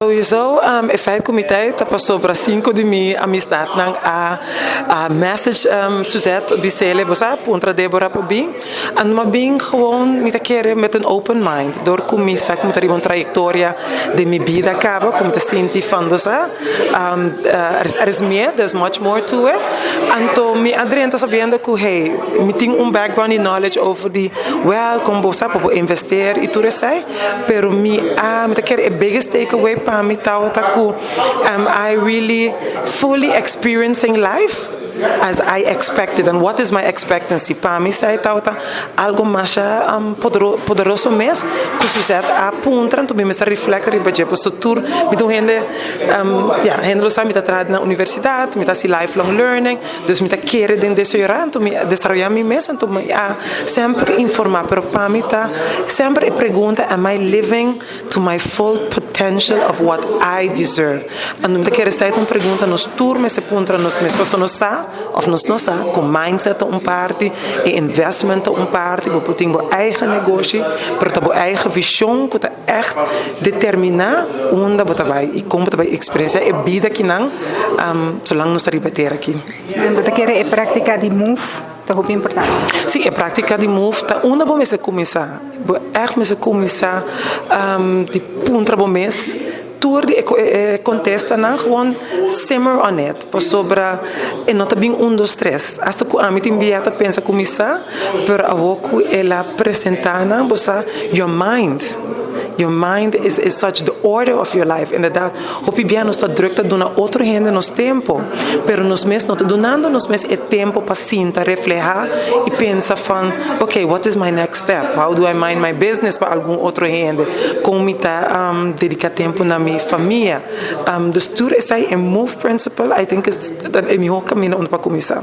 Sowieso e feit ku mi ta ei ta pasobra sinku di mi amistatnan a a message Suzette bis'ele bo sa puntra Deborah pa bin. Anto mi a bin gewoon mi ta kere met een open mind dor ku mi sa ku mi ta riba un trayektoria den mi bida kaba ku mi ta sinti van bo sa er is meer, there's much more to it. Anto mi a drenta sabiendo ku hey mi tin un background di knowledge over di well kon bo sa pa bo investeer i tur esei. Pero mi a mi ta kere e biggest take away pa mi tawata ku am I really fully experiencing life as I expected and what is my expectancy? Pa mi esei tawata algo masha poderoso mes ku Suzette a puntra anto mi mester reflect riba dje pasobra tur mi ta un hende ya hende lo sa mi ta traha na universidat mi ta hasi lifelong learning dus mi ta kere den desaroyá anto mi a desaroyá mi mes anto mi a semper informá pero pa mi ta semper e pregunta am I living to my full potential of what I deserve anto mi ta kere esei ta un pregunta nos tur mester puntra nos mes pasobra nos sa of nos no sa ku mindset ta un parti e investment ta un parti bo por tin bo eigen negoshi pero ta bo eigen vishon ku ta ègt determiná unda bo ta bai i kon bo ta bai eksperensiá e bida kinan solang nos ta riba e tera aki. Bo ta kere e práktika di move ta hopi importante? Sí, e práktika di move ta unda bo mester kuminsá. Bo ègt mester kuminsá di puntra bo mes tur di e kontestanan, gewoon simmer on it, pasobra e no ta bin un, dos, tres. Asta ku ami tin bia ta pensa kuminsá, pero awor ku el a presentá nan, bo sa, your mind. Your mind is is such the order of your life. Inderdaad, hopi bia nos ta druk ta duna otro hende nos tempo, pero nos mes no ta dunando nos mes e tempo pa sinta, refleha y pensa van, okay, what is my next step? How do I mind my business pa algun otro hende? Con mi ta dedica tempo na mi famia? Dus tur esai e move principle, I think is e miho camino unda pa cuminsa.